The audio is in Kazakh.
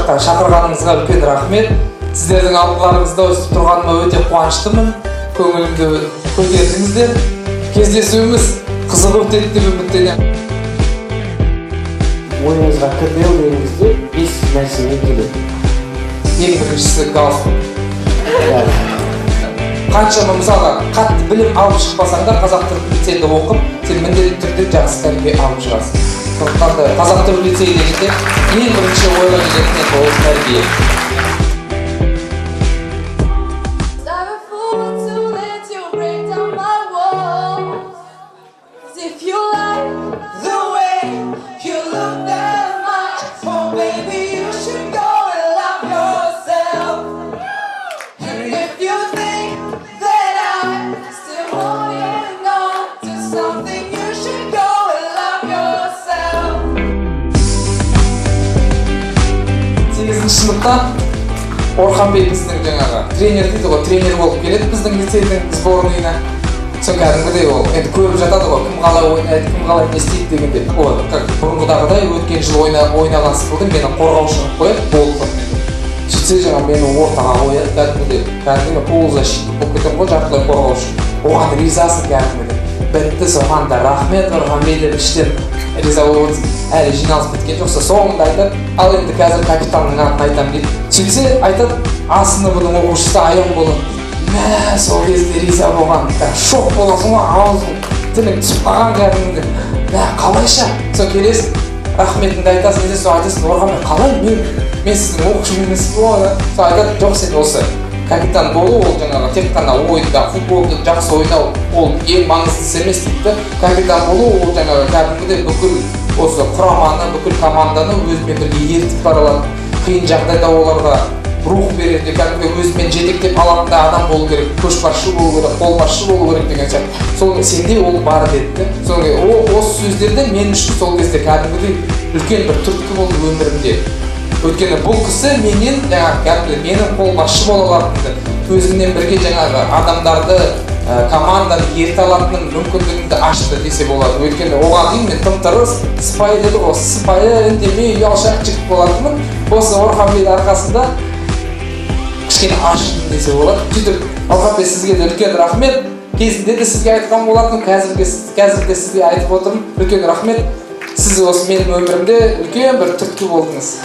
жаққа шақырғаныңызға үлкен рахмет. Сіздердің алдыларыңызда өстіп тұрғаныма өте қуаныштымын. Көңілімді көтердіңіздер. Кездесуіміз қызық өтеді деп үміттенемін. Ойыңызға КТЛ деген кезде бес нәрсеге келеді. Ең біріншісі — галстук. Қаншама, мысалға, қатты білім алып шықпасаң да, қазақ түрік лицейінде оқып, сен міндетті түрде жақсы тәрбие алып шығасың. Сондықтан да қазақ түрік лицейі дегенде ең бірінші ойға келетін енді ол тәрбие. I'm a fool to let you break down my walls. 'Cause if you like the way you look that much, oh baby, you should go and love yourself. And if you think that I'm still holding on to something, you should go and love yourself. 8-сыныпта Орханбей біздің жаңағы тренер дейді ғой, тренер болып келеді біздің лицейдің сборныйына. Сол кәдімгідей ол енді көріп жатады ғой, кім қалай ойнайды, кім қалай не істейді дегенде. Ол как бұрынғыдағыдай, өткен жылы ойнаған сықылды мені қорғаушы қылып қояды болды. Сөйтсе, жаңағы мені ортаға қояды. Кәдімгідей полузащитник болып кетемін ғой, жартылай қорғаушы. Оған ризасың кәдімгідей. Бітті, соған да рахмет, Орханбей, деп іштен риза болып отырсың. Әлі жиналыс біткен жоқ. Соңында айтады: «Ал енді қазір капитанның атын айтамын», — дейді. Сөйтсе, айтады: «А сыныбының оқушысы Аян болады», — дейді. Мә, сол кезде риза болған, шок боласың ғой, аузың, тілің түсіп қалған кәдімгідей. Мә, қалайша? Сол келесің, рахметіңді айтасың десе, сол айтасың: «Орханбей, қалай мен сіздің оқушым емеспін ғой?» Сол айтады: «Жоқ, сен осы капитан болу, ол жаңағы тек қана ойында футболды жақсы ойнау ол ең маңыздысы емес», — дейді да. «Капитан болу ол жаңағы кәдімгідей бүкіл осы құраманы, бүкіл команданы өзімен бірге ертіп бара алатын, қиын жағдайда оларға рух беретін, кәдімгі өзімен жетектеп алатындай адам болу керек, көшбасшы болу керек, қолбасшы болу керек» деген сияқты. «Сол сенде ол бар», — деді да. Сол осы сөздерді мен үшін сол кезде кәдімгідей үлкен бір түрткі болды өмірімде. Өйткені бұл кісі менен жаңағы кәдімгі менің қолбасшы бола алатынымды, өзіммен бірге жаңағы адамдарды, команданы ерте алатыным мүмкіндігімді ашты десе болады. Өйткені оған дейін мен тым тырыс, сыпайы деді ғой, сыпайы, үндемей, ұялшақ жігіт болатынмын. Осы Орханбейдің арқасында кішкене ашылдым десе болады. Сөйтіп, Орханбей, сізге де үлкен рахмет. Кезінде де сізге айтқан болатынмын, қазір де сізге айтып отырмын. Үлкен рахмет, сіз осы менің өмірімде үлкен бір түрткі болдыңыз.